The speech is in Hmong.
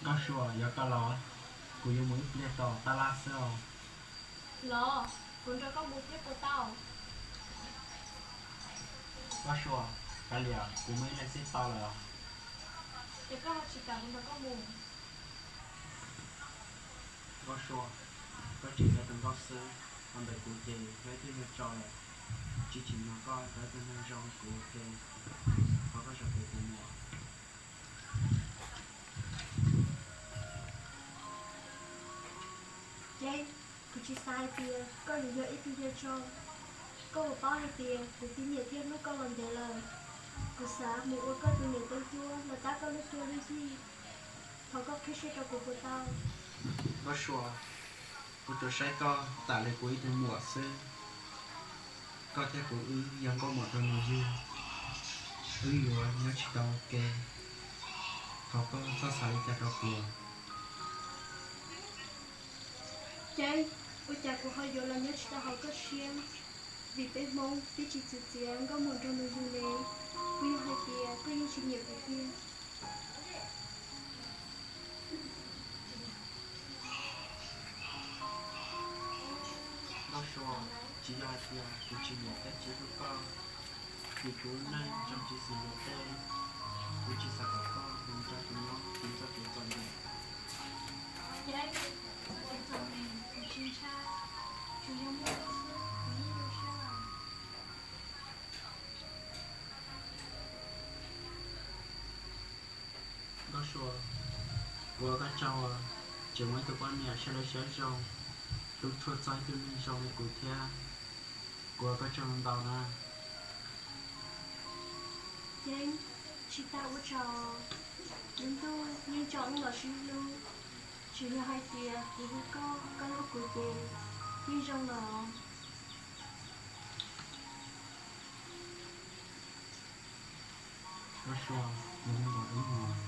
Nkauj Sua, yog koj los? Kuv yuav mus ib pliag tom tab laj xwb os. Los, kuv nrog koj mus thiab puas tau? Nkauj Sua, kav liam, kuv muaj ib leeg xwb tau lawm. Ces koj ho tsis kam kuv nrog koj mus? Nkauj Sua, koj tseem yog tus nkauj xwb, ho ntawm kuv ces yog ib tug neeg tso lawm. Tsis tsim nyog koj tau ib tug neeg zoo li kuv ua ke, thov koj zam kev tus muam. Ces kuv tsis xav hais tias koj yuav yog ib tug neeg tso. Koj puas paub hais tias kuv twb nyiam thiab hlub koj los ntev lawm. Kuv xav mus ua koj tus niam tais cuab los tab koj lub cuab lub yig. Thov koj qhib siab rau kuv puas tau? Nkauj Sua, kuv tsuas saib koj tam li kuv ib tug muam xwb. Koj thiab kuv wb yog nkauj muam nraug nus yug, wb yuav nyob tsis tau ua ke. Thov koj txhob xav li cas rau kuv. Ces ua cas kuv ho yuav los nyob tsis tau hauv koj siab? Vim peb Hmoob twb tsis txwv txiav nkauj muam nraug nus yug ne. Puas yog hais tias koj yeej tsis nyiam kuv tiag? Nkauj Sua, tsis yog hais tias kuv tsis nyiam thiab tsis hlub koj, vim kuv lub neej tso tseg xws luag tej, kuv tsis xav kom koj mus nrog kuv nyob kuv txoj kev txom nyem. Ces txoj kev txom nyem kuv tsis ntshai, tsuas yog muaj koj xwb kuv yeej zoo siab lawm. Nkauj Sua, kuv ua koj tsaug, tseem muaj ib tug poj niam siab lawv siab zoo, hlub tshua txog ib tug neeg zoo li kuv thiab. Kuv ua koj tsaug ntau na. Ces tsis tas ua tsaug, lub ntuj yeej tsaus wb los sib hlub. Tsis yog hais tias kuv hlub koj, koj hlub kuv ces yeej zoo lawm. Nkauj Sua, nyob zoo os.